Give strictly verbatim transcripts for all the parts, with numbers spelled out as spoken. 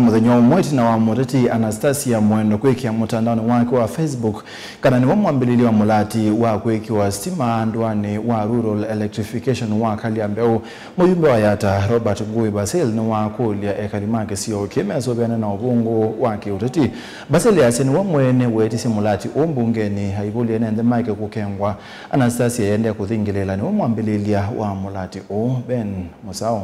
Mũthenya ũmwe ĩtina wa mũteti Anastasia Mwendwa kwĩkĩa mũtandaonĩ wake wa Facebook kana nĩwe mwambĩlĩlya wa mũlati wa kwĩkĩwa sitima ndũanĩ wa Rural Electrification wa Kalyambeũ, mũyumbe wa Yatta Robert Ngui Basil nĩwakũlya ekali ma kĩsio kĩĩ mesũvĩane na ũvũngũ wa kĩũteti. Basil asya nĩwe mwene weetisye mũlati ũũ mbungenĩ aivũlya ene nthĩ make kũkengwa. Anastasia ĩendee kũthingĩlĩĩla nĩwe mwambĩlĩlya wa mũlati ũũ. Ben Mũsaũ.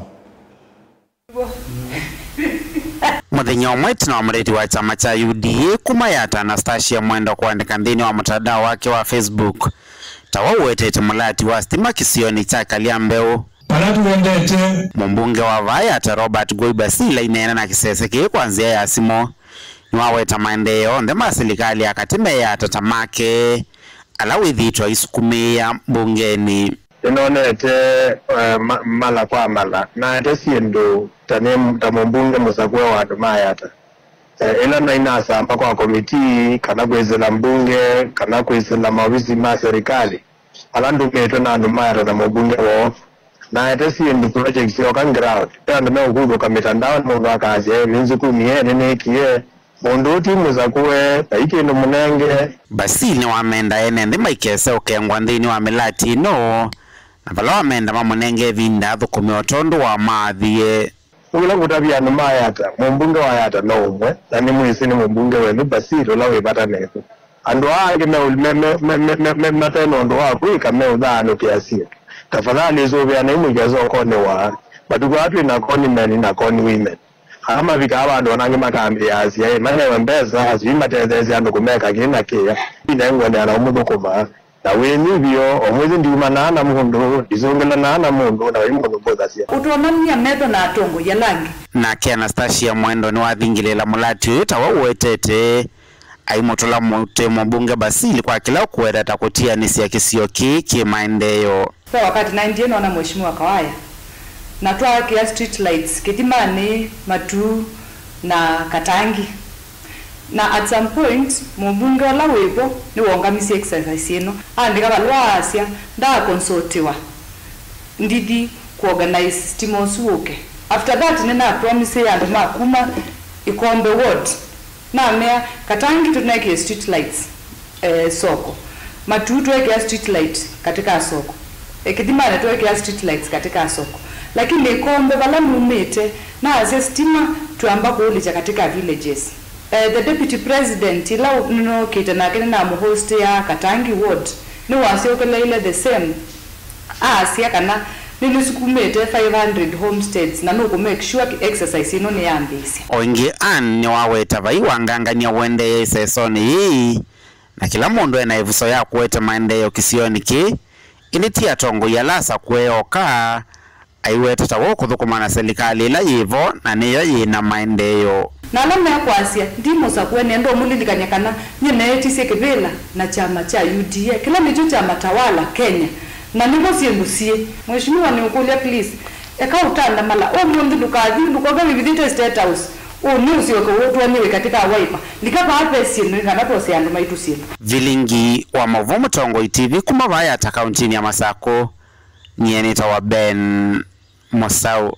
Mũthenya ũmwe ĩtina wa mũteti wa kyama kya U D A kuma Yatta Anastasia Mwendwa kũandĩka nthĩnĩ wa mũtandao wake wa Facebook ta wa ũwetete mũlati wa sitima kĩsionĩ kya Kalyambeũ, vala tũendete. Mũmbunge wa vaa Yatta Robert Ngui Basil aineena na kĩsese kĩĩ kwa nzĩa ya simũ, nĩwaweta maendeeo onthe ma silikalĩ ya katĩ me Yatta ta make, ala wĩthĩĩtwe aisukumĩĩa mbungenĩ. Nĩnonete, eh, ma-, mala kwa mala. Naete syĩndũ ta nĩ, ta mũmbunge mũsakũe wa andũ ma Yatta. Eh, ĩla naĩ nasamba kwa komitii, kana kwĩsĩla mbunge, kana kwĩsĩla maovisi ma serikali, ala ndũmĩtwe na andũ ma Yatta na mũmbunge woo. Naete syĩndũ, projects syoka ground. Ve andũ meũkuthũka mĩtandaonĩ, mũndũ akasya, "Ĩ, nĩnsukumie, nĩnĩkie." Mũndũ ũũ ti mũsakũe, vai kĩndũ mũnenge. Basil nĩwamenda ene nthĩ maikese ũkengwa nthĩnĩ wa mĩlati ĩno, na vala wamenda mamũnenge ĩvinda athũkũme o tondũ wamaathie. Ũla ngũtavya andũ ma Yatta, mũmbunge wa Yatta no ũmwe, na nĩmwĩsĩ nĩ mũmbunge wenyu Basil ũla wĩ vata nenyu. Andũ aa angĩ me, me, me, mate na ũndũ wa kwĩka meũthaanũkĩa syĩndũ. Tafadhali ĩsũvĩanei mũikese ũkonĩ wa matukũ aa twĩ na con men na con women. Ala mavikaa vandũ ona angĩ makambĩĩa asyaĩ manewe mbesa, asyai matetheesye andũ kũmeka kĩĩ na kĩĩ. Inengũendeea na ũmũthũkũma na wĩnyivyo, o mwĩsĩ ndiumanaa na mũndũ, ndisũngĩlanaa na mũndũ, na vai mũndũ mbũthasya. Ũtonania metho na atongoi ala angĩ. Nake Anastasia Mwendwa nĩwathingĩlĩĩla mũlati ũyũ ta wa ũwetete aimũtũla mũtĩ mũmbunge Basil kwa kĩla ũkũweta ta kũtianĩsya kĩsio kĩĩ kĩ maendeeo. Ve wakati naendie nona Mheshimiwa Kawaya, na twaakĩa street lights Kĩthimanĩ, Matuu, na Katangi. Na at some point, mũmbunge ũla wĩvo nĩwongamisye exercise ĩno, aandĩka valũa aasya ndaakonsoltiwa ndithi kũorganize sitima ũsu wũke. After that, nĩnapromisĩe andũ ma kuma Ikombe Ward, namea, Katangi tũnekĩe street lights, eh, soko. Matuu twekĩa street light katĩ ka soko. Eh, Kĩthimanĩ twekĩa street lights katĩ ka soko. Lakini Ikombe vala numĩte, naasya sitima twamba kũũlĩkya katĩ ka villages. Eh, the deputy president, ĩla ũ-, nĩnookĩte nake nĩnamũhostĩa Katangi Ward, nĩwasyokeleile the same. Aasya kana nĩnĩsukumĩte five hundred homesteads na nũkũ make sure exercise ĩno nĩyambĩĩsya. O ĩngĩ, Ann nĩwaweta vai wangangany'a ũendeee ĩsesonĩ yĩĩ, na kĩla mũndũ ena ĩvuso ya kũete maendeeo kĩsionĩ kĩĩ, ĩndĩ ti atongoi ala asakũe oka, aiweta ta wa ũkũthũkũma na silikalĩ ĩla yĩvo na nĩyo yĩ na maendeeo. Na ala mekwasya ndi mũsakũe, nĩenda ũmũlilikany'a kana nyie neetisye kĩvĩla na kyama kya U D A, kĩla nĩkyo kyama tawala Kenya, na nĩvo syĩndũ syĩ. Mheshimiwa, nĩũkũlya, please, eka ũtandamala ũmũnthĩ, ndũkathi, ndũkoke wĩvithĩte State House. Ũũ nĩ ũsyoke ũtw'anie wĩ katĩ ka Wiper. Lika vaa ve syĩndũ nĩ kana twose andũ maitũ syĩndũ. Vilingi wa maũvoo Mũtongoi T V kuma vaa Yatta kauntinĩ ya Masakũ, nyie nĩtawa Ben Mũsaũ.